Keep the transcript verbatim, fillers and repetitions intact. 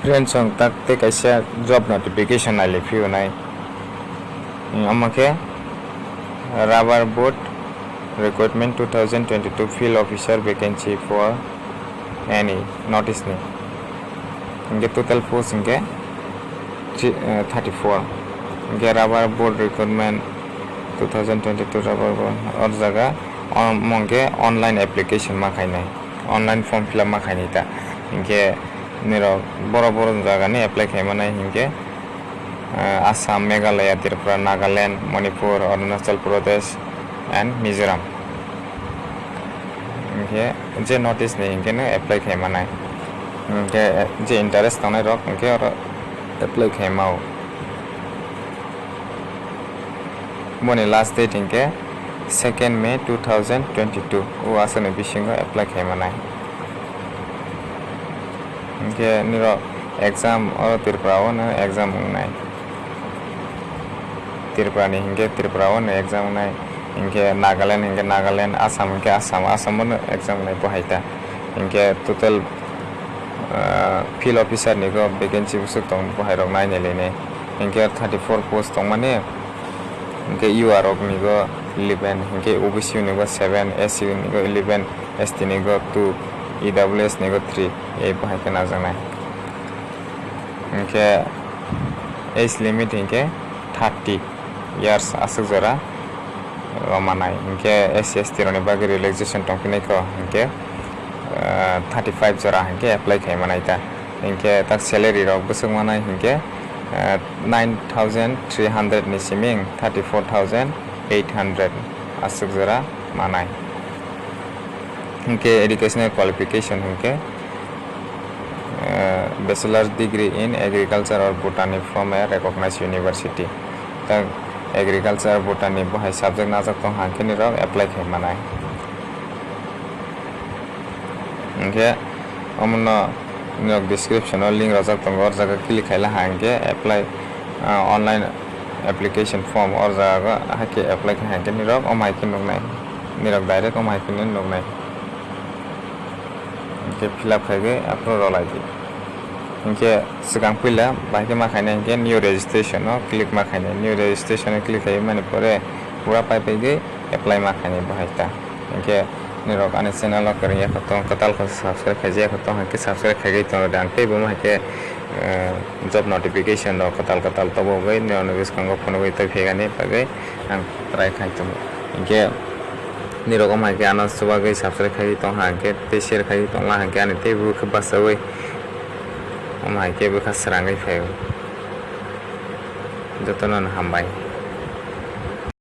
Friends, chwng tak tei kaisa job notification nailai phiyonai. Omo khe Rubber Board Recruitment two thousand twenty-two Field Officer vacancy for any notice ni. Hingke total post hingke thirty-four. Hingke Rubber Board Recruitment two thousand twenty-two Rubber Board, o jaga omo hingke online application ma khainai, online form fill up ma khainai ta. Hingke nirok boro boro jaga ni apply khai manai hingke, eh, Assam, Meghalaya, Tripura, Nagaland, Manipur, Arunachal Pradesh and Mizoram. Hingke je notice ni hingke no apply khai manai. Hingke je interest tongnai rok hingke oro apply khai mao. Boni last date hingke second May two thousand twenty-two. O aswkni bisingo apply khai manai. Hingke nirok exam o Tripura o no exam wngnai. Tripura ni hingke Tripura o no exam wngnai. Hingke Nagaland hingke Nagaland, Assam hingke Assam, Assam o no exam wngnai bo hai ta. Hingke total, ah, field officer ni go vacancy bwswk tong bo hai rok nai nai lai nai. Hingke thirty-four post tongmani. Hingke U R rok ni go eleven, hingke O B C ni go seven, S C ni go eleven, S T ni go two, E W S ni go three, e bo hai khe najaknai. Hingke age limit hingke thirty years aswk jora rw manai. Hingke S C S T rok ni bagwi relaxation tongphinai kho hingke, ah, thirty-five jora hingke apply khai manai ta. Hingke tak salary rok bwswk manai hingke, ah, nine thousand three hundred ni siming thirty-four thousand eight hundred aswk jora manai. Hingke educational qualification hingke, eh, Bachelor degree in Agriculture or Botany from a recognized university. Tak Agriculture, Botany bo hai subject najak tong hangke nirok apply khai manai. Hingke omono nirok description o link rojak tongo, o jaga click khaila hangke apply, ah, online application form o jaga hake apply khai hangke nirok omo hai khe nuknai, nirok direct omo hai khe nuknai. Hingke fill up khaigwi aphuru rwlai di. Hingke swkang puila bahai khe ma khainai hingke new registration o click ma khainai, new registration o click khai mani pore pura pai paigwi apply ma khainai bahai ta. Hingke nirok ani channel o kwrwng ya kho tong, kwtal kho subscribe khaijak kho tong, hingke subscribe khaigwi tong rwdi, ang teibo ma hingke, eh, job notification rok kwtal kwtal tobogwi nirokni bwskango phunugwi tei phegani bagwi ang try khai tongo. Hingke nirok omo hai khe ano chubagwi subscribe khai tong ha hingke tei share khai tong la hingke ani teibo khe bachaui omo hai khe bwkha srangwi phaio. Jotono no hambai.